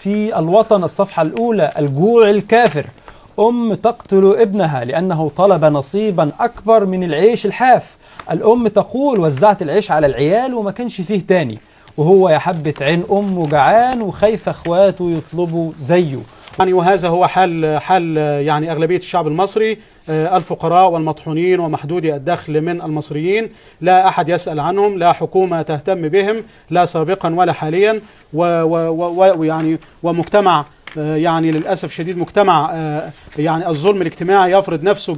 في الوطن الصفحة الأولى: الجوع الكافر، أم تقتل ابنها لأنه طلب نصيبا أكبر من العيش الحاف. الأم تقول وزعت العيش على العيال وما كانش فيه تاني، وهو يا حبة عين أمه جعان وخايف أخواته يطلبوا زيه. يعني وهذا هو حال يعني أغلبية الشعب المصري، الفقراء والمطحونين ومحدودي الدخل من المصريين، لا أحد يسأل عنهم، لا حكومة تهتم بهم، لا سابقا ولا حاليا، ويعني ومجتمع يعني للأسف الشديد مجتمع يعني الظلم الاجتماعي يفرض نفسه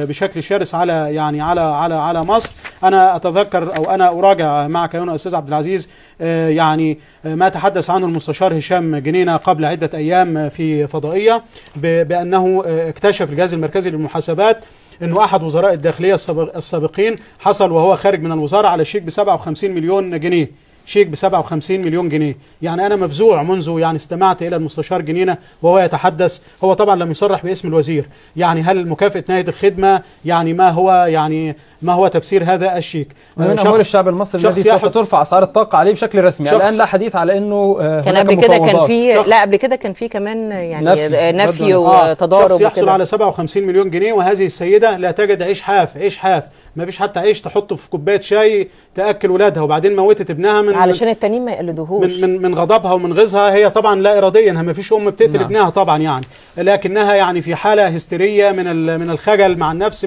بشكل شرس على يعني على على على مصر. أنا أتذكر أو أنا أراجع معك هنا أستاذ عبد العزيز يعني ما تحدث عنه المستشار هشام جنينة قبل عدة أيام في فضائية، بأنه اكتشف الجهاز المركزي للمحاسبات أنه أحد وزراء الداخلية السابقين حصل وهو خارج من الوزارة على شيك ب 57 مليون جنيه، شيك ب 57 مليون جنيه. يعني أنا مفزوع منذ يعني استمعت إلى المستشار جنينة وهو يتحدث، هو طبعا لم يصرح باسم الوزير، يعني هل مكافأة نهاية الخدمة، يعني ما هو يعني ما هو تفسير هذا الشيك؟ من أموال الشعب المصري الذي سوف ترفع أسعار الطاقة عليه بشكل رسمي. الآن لا حديث على أنه كان قبل كده كان في لا قبل كده كان في كمان يعني نفي وتضارب. شخص يحصل على 57 مليون جنيه وهذه السيدة لا تجد عيش حاف، عيش حاف، ما فيش حتى عيش تحطه في كوباية شاي تأكل ولادها، وبعدين موتت ابنها من علشان التانيين ما يقلدوهوش، من غضبها ومن غيظها. هي طبعا لا إراديا، ما فيش أم بتقتل ابنها طبعا يعني، لكنها يعني في حالة هستيرية من الخجل مع النفس،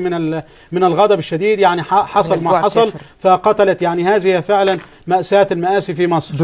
من الغضب الشديد، يعني حصل ما حصل فقتلت. يعني هذه فعلا مأساة المآسي في مصر.